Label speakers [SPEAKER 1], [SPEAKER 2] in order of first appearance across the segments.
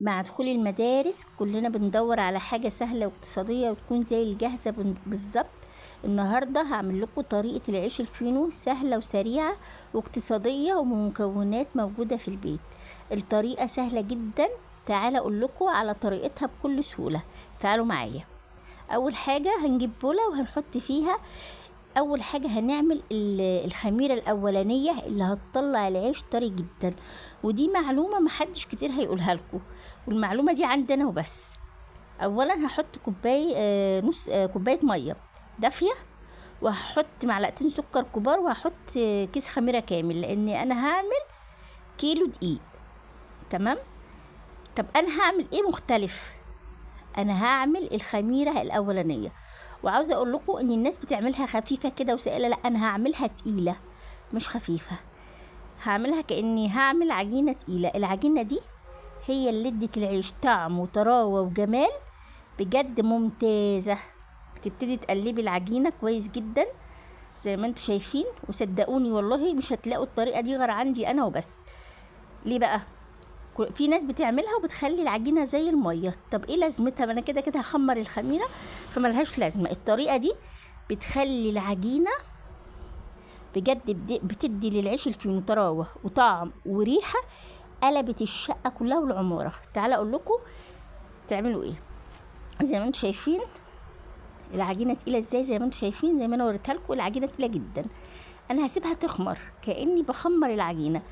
[SPEAKER 1] مع دخول المدارس كلنا بندور على حاجة سهلة واقتصادية وتكون زي الجاهزة بالظبط. النهاردة هعمل لكم طريقة العيش الفينو، سهلة وسريعة واقتصادية ومكونات موجودة في البيت. الطريقة سهلة جدا، تعالى اقول لكم على طريقتها بكل سهولة، تعالوا معايا. اول حاجة هنجيب بولة وهنحط فيها، اول حاجة هنعمل الخميرة الاولانية اللي هتطلع العيش طري جدا، ودي معلومة محدش كتير هيقولها لكم، والمعلومة دي عندنا وبس. اولا هحط كوباية، نص، كوباية مية دافية، وهحط معلقتين سكر كبار، وهحط كيس خميرة كامل لان انا هعمل كيلو دقيق. تمام. طب انا هعمل ايه مختلف؟ انا هعمل الخميرة الاولانية، وعاوزة اقول لكم ان الناس بتعملها خفيفة كده وسائلة، لا انا هعملها تقيلة مش خفيفة، هعملها كأني هعمل عجينة تقيلة. العجينة دي هي اللي ادت العيش طعم وطراوة وجمال بجد ممتازة. بتبتدي تقلبي العجينة كويس جدا زي ما انتم شايفين، وصدقوني والله مش هتلاقوا الطريقة دي غير عندي انا وبس. ليه بقى؟ في ناس بتعملها وبتخلي العجينة زي المية، طب ايه لازمتها؟ ما انا كده كده هخمر الخميرة فملهاش لازمة. الطريقة دي بتخلي العجينة بجد بتدي للعيش الفينو طراوة وطعم وريحة قلبت الشقة كلها والعمارة. تعالى اقول لكم تعملوا ايه. زي ما انتم شايفين العجينة تقيلة ازاي، زي ما انتم شايفين، زي ما انا وريتها لكم العجينة تقيلة جدا. انا هسيبها تخمر كأني بخمر العجينة،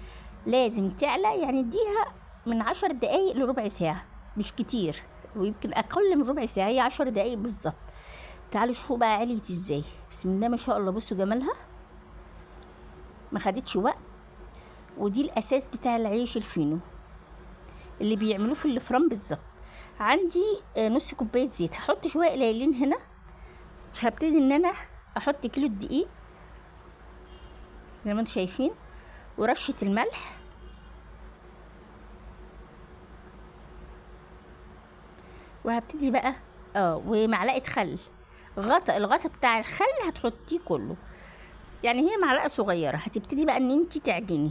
[SPEAKER 1] لازم تعلى، يعني اديها من 10 دقايق لربع ساعة، مش كتير، ويمكن اقل من ربع ساعة، هي 10 دقايق بالظبط. تعالوا شوفوا بقى عليت ازاي، بسم الله ما شاء الله. بصوا جمالها، ما خدتش وقت، ودي الاساس بتاع العيش الفينو اللي بيعملوه في الفرن بالظبط. عندي نص كوباية زيت، هحط شوية قليلين هنا. هبتدي ان انا احط كيلو دقيق زي ما انتم شايفين، ورشه الملح، وهبتدي بقى ومعلقة خل، الغطا بتاع الخل هتحطيه كله، يعني هي معلقه صغيرة. هتبتدي بقى ان انت تعجني،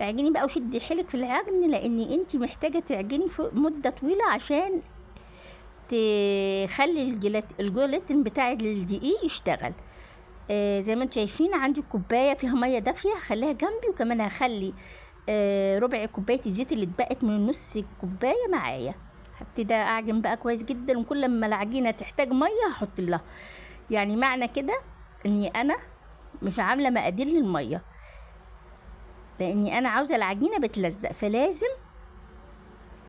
[SPEAKER 1] اعجني بقى وشدي حيلك في العجن، لان انت محتاجه تعجني في مده طويلة عشان تخلي الجيلاتين بتاع الدقيق يشتغل. زي ما انتم شايفين عندي كوباية فيها مية دافيه هخليها جنبي، وكمان هخلي ربع كوباية الزيت اللي اتبقت من نص كوباية معايا. هبتدي اعجن بقى كويس جدا، وكل ما العجينة تحتاج مية هحط لها، يعني معنى كده اني انا مش عامله مقادير للمية، لاني انا عاوزه العجينة بتلزق، فلازم